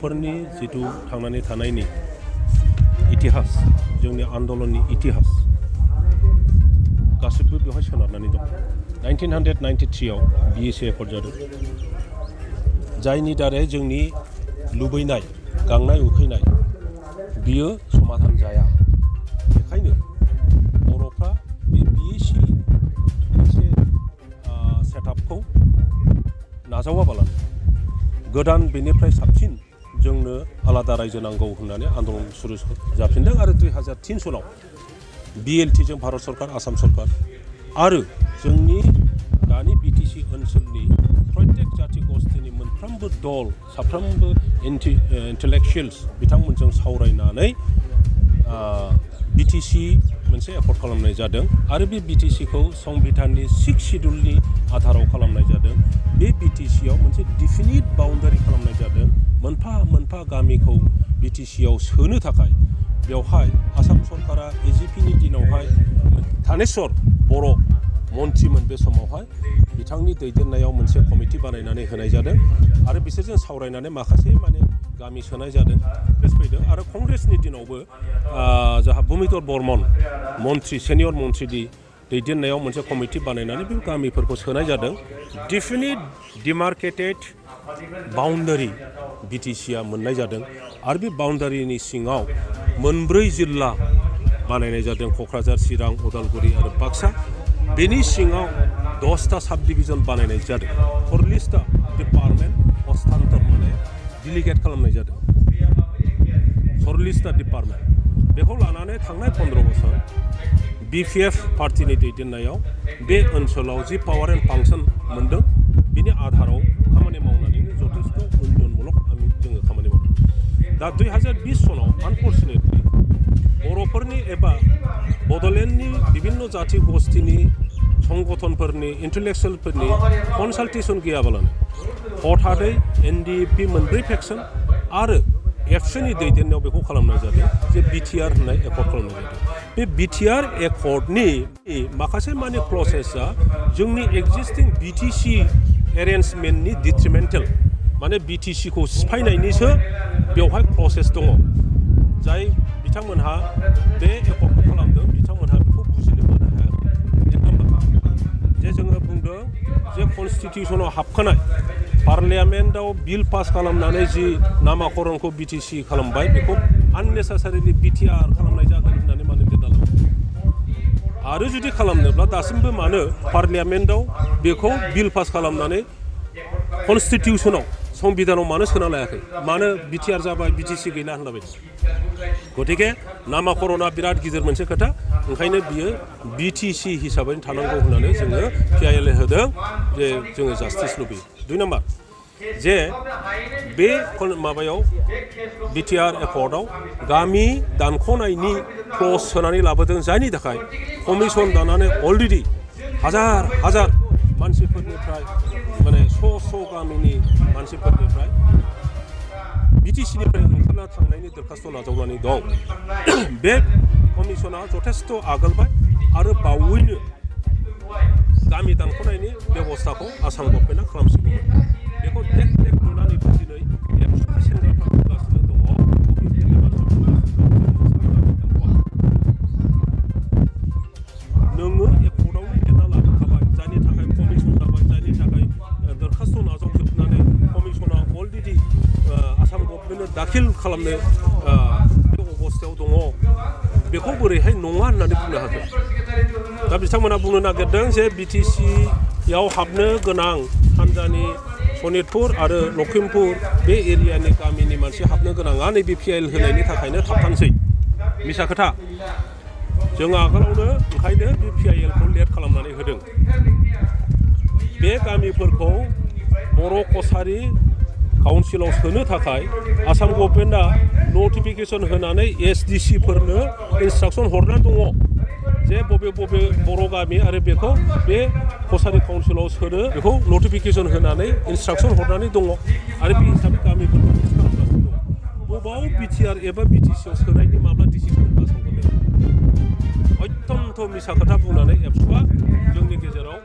फोरनि जितु थांनानै थानायनि इतिहास जोंनि आन्दलननि इतिहास गासिबो बेवहाय सोनारनानै दं 1993 आव BTC एकर्ड जादों जायनि दारै जोंनि लुबैनाय गांनाय उखैनाय बियो समाधान जाया बेखायनो बर'फ्रा बे BTC मोनसे सेटआपखौ नाजावाबालानो गोदान बेनिफ्राय साबसिन जोंनो आलादा रायजो नांगौ होननानै आन्दलन सुरु जाफिनदों आरो 2003 सनाव BLT जों भारत सरकार आसाम सरकार आरो जोंनि दानि BTC ओनसोलनि प्रत्येक जाथि गस्थिनि मोनफ्रोमबो दल साफ्रोमबो इन्टेलेक्चुयेल्स बिथांमोनजों सावरायनानै BTC मोनसे एकर्ड खालामनाय जादों आरो बे BTCखौ संबिधाननि 6 शिड्युलनि आधाराव खालामनाय जादों बे BTCआव मोनसे डिफिनिट बाउन्डारि खालामनाय जादों मोनफा मोनफा गामिखौ BTCआव सोनो थाखाय बेवहाय आसाम सरकारा AGPनि दिनावहाय थानेस्वर बर' मन्त्रिमोन बे समावहाय बिथांनि दैदेननायाव मोनसे कमिटि बानायनानै होनाय जादों आरो बिसोरजों सावरायनानै माखासे माने गामि सोनाय जादों फैदों आरो कंग्रेसनि दिनावबो जाहा भुमिधर बर्मन मन्त्रि सेनियर मन्त्रिनि दैदेननायाव मोनसे कमिटि बानायनानै बे गामिफोरखौ सोनाय जादों डिफिनिट डिमार्केटेड बाउन्डारि BTCआ मोननाय जादों आरो बे बाउन्डारिनि सिङाव मोनब्रै जिल्ला बानायनाय जादों क'क्राझार चिरां उदालगुरि आरो बाक्सा बेनि सिङाव 10टा साब डिभिजन बानायनाय जादों 40टा डिपार्टमेन्ट हस्तान्तर माने डिलिगेट खालामनाय जादों 40टा डिपार्टमेन्ट बेखौ लानानै थांनाय 15 बोसोर BPF पार्टिनि दैदेननायाव बे ओनसोलाव जि पावार एन्ड फांसन मोनदों बिनि आधाराव खामानि मावनानैनो जथेस्थ उन्नयनमूलक जोङो खामानि मावदों दा 2020 सनाव आनफर्चुनेटलि बर'फोरनि एबा बड'लेण्डनि बिभिन्न जाथि गस्थिनि संगठनफोरनि इन्टेलेक्चुयेलफोरनि कनसाल्टेसन गैयाबालानो हथादै NDP मोनब्रै फेक्सन आरो एबसुनि दैदेननायाव बेखौ खालामनाय जादों जे BTR होननाय एकर्ड खालामनाय जादों बे BTR एकर्डनि माखासे माने क्लसेसआ जोंनि एक्जिस्टिं BTC एरेन्जमेन्टनि डिट्रिमेन्टेल माने BTCखौ सिफायनायनिसो बेवहाय क्लसेस दङ जाय बिथांमोनहा बे एकर्डखौ खालामदों बिथांमोनहा बेखौ बुजिनो मानो हायाखै एक नाम्बार जे जोङो बुंदों जे कनस्टिटिउसनाव हाबखानाय पार्लियामेन्टआव बिल पास खालामनानै जि नामाकरणखौ BTC खालामबाय बेखौ आननेसेसारिलि BTR खालामनाय जागोन होननानै मानो लिरना लादों आरो जुदि खालामनोब्ला दासिमबो मानो पार्लियामेन्टआव बेखौ बिल पास खालामनानै कनस्टिटिउसनाव संबिधानाव मानो सोना लायाखै मानो BTR जाबाय BTC गैला होनना बायदि गतिके नामाकरणा बिराद गिदिर मोनसे खोथा ओंखायनो बियो BTC हिसाबै थानांगौ होननानै जोङो PIL होदों जे जोङो जास्टिस लुबैयो 2 नाम्बार जे बे माबायाव BTR एकर्डआव गामि दानख'नायनि क्लज सोनानै लाबोदों जायनि थाखाय कमिसन दानानै अलरेडि हाजार मानसिफोरनिफ्राय माने स' गामिनि मानसिफोरनिफ्राय BTCनिफ्राय ओंखारना थांनायनि दरखास्त नाजावनानै दं बे कमिसना जथेस्थ आगोलबाय आरो बावैनो गामि दानख'नायनि बेबस्थाखौ आसाम गभर्नमेन्टआ खालामसिगौमोन बेखौ टेक नुनानैबो दिनै एबसुनि सेंग्राफ्रा बुंगासिनो दङ नोङो एकर्डआवनो लिरना लाबोखाबाय जायनि थाखाय कमिसन जाबाय जायनि थाखाय दरखास्त नाजावजोबनानै कमिसना अलरेडि आसाम गभर्नमेन्टनो दाखिल खालामनो बे अबस्थायाव दङ बेखौ बोरैहाय नङा होननानै बुंनो हागोन दा बिथांमोना बुंनो नागिरदों जे BTCआव हाबनो गोनां सानजानि सनितपुर आरो लखिमपुर बे एरियानि गामिनि मानसि हाबनो गोनाङा नैबे PIL होनायनि थाखायनो थाबथानोसै मिसा खोथा जों आगोलावनो ओंखायनो बे PILखौ लेट खालामनानै होदों बे गामिफोरखौ बर' कसारि काउन्सिलाव सोनो थाखाय आसाम गभर्नमेन्टआ नटिफिकेसन होनानै SDCफोरनो इन्सट्राक्सन हरनानै दङ जे बबे बर' गामि आरो बेखौ बे कसारि काउन्सिलाव सोनो बेखौ नटिफिकेसन होनानै इन्सट्राक्सन हरनानै दङ आरो बे हिसाबै गामिफोरखौ फिक्स खालामगासिनो दङ बबाव BTR एबा BTCआव सोनायनि माब्ला डिसिसन आसाम गभर्नमेन्ट अत्यन्त मिसा खोथा बुंनानै एबसुआ जोंनि गेजेराव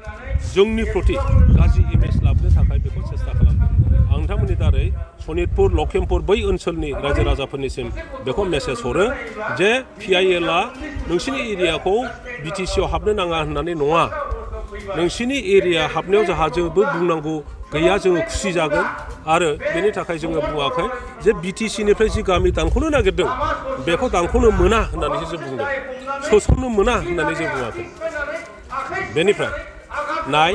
जोंनि प्रति गाज्रि इमेज लाबोनो थाखाय बेखौ सेस्था खालामदों आं नोंथांमोननि दारै सनितपुर लखिमपुर बै ओनसोलनि रायजो राजाफोरनिसिम बेखौ मेसेज हरो जे PIL आ नोंसिनि एरियाखौ BTC आव हाबनो नाङा होननानै नङा नोंसिनि एरिया हाबनायाव जोंहा जेबो बुंनांगौ गैया जोङो खुसि जागोन आरो बेनि थाखाय जोङो बुङाखै जे BTC निफ्राय जि गामि दानख'नो नागिरदों बेखौ दानख'नो मोना होननानैसो जों बुंदों सोसननो मोना होननानै जों बुङाखै बेनिफ्राय नाय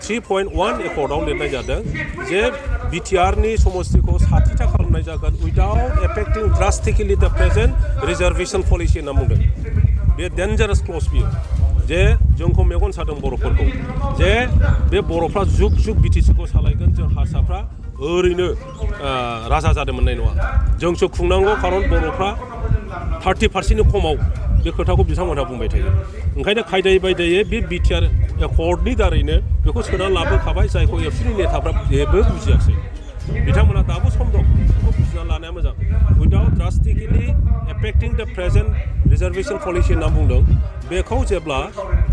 3.1 एकर्डआव लिरनाय जादों जे BTR नि समस्तिखौ 60 था खालामनाय जागोन उइदाउट एफेक्टिं ड्रास्टिकलि द प्रेजेन्ट रिजार्वेशन पलिसि होनना बुंदों बे डेन्जारास क्लज बियो जे जोंखौ मेगन सादों बर'फोरखौ जे बे बर'फ्रा जुग जुग BTC खौ सालायगोन जों हारसाफ्रा ओरैनो राजा जानो मोननाय नङा जोंसो खुंनांगौ खारन बर'फ्रा 30% खमाव बे खोथाखौ बिथांमोनहा बुंबाय थायो ओंखायनो खायदायै बायदायै बे BTR एकर्डनि दारैनो बेखौ सोना लाबोखाबाय जायखौ एबसुनि नेताफ्रा जेबो बुजियाखै बिथांमोनहा दाबो सम दं बेखौ बुजिना लानाया मोजां उइदाउट ड्रास्टिकलि एफेक्टिं द प्रेजेन्ट रिजार्वेशन पलिसि होनना बुंदों बेखौ जेब्ला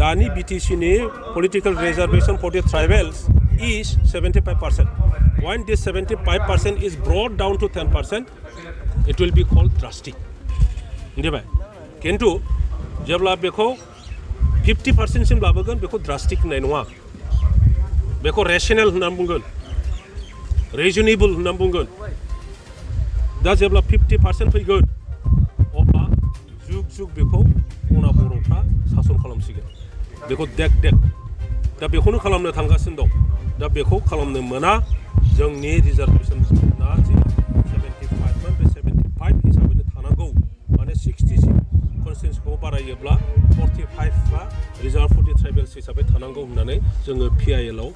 दानि BTC नि political रिजार्वेशन for the ट्राइबेल्स is 75%. When this 75% is brought down to 10%, it will be called drastic. किन्तु जेब्ला बेखौ 50% सिम लाबोगोन बेखौ drastic होननाय नङा बेखौ rational होननानै बुंगोन reasonable होननानै बुंगोन दा जेब्ला 50% फैगोन अब्ला जुग जुग बेखौ उनाव बर'फ्रा सासन खालामसिगोन बेखौ देख दा बेखौनो खालामनो थांगासिनो दं दा बेखौ खालामनो मोना जोंनि रिजार्वेशना जि 75 बे 75 हिसाबैनो थानांगौ माने 60 कनस्टिट्युन्सिखौ बारायोब्ला 45 बा रिजार्भ फर दि ट्राइबेल्स हिसाबै थानांगौ होननानै जोङो PIL आव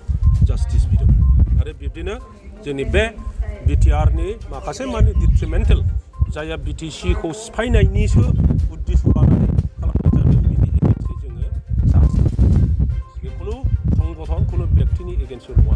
जास्टिस बिदों आरो बिब्दिनो जोंनि बे BTR नि माखासे माने डिट्रिमेन्टेल जायहा BTC खौ सिफायनायनिसो उद्देश्य लानानै खालामनाय जादों बिनि एगेन्स्टै जोङो जास्टिस बेखौनो संगठन কোনো ব্যক্তিनि एगेन्स्ट नङा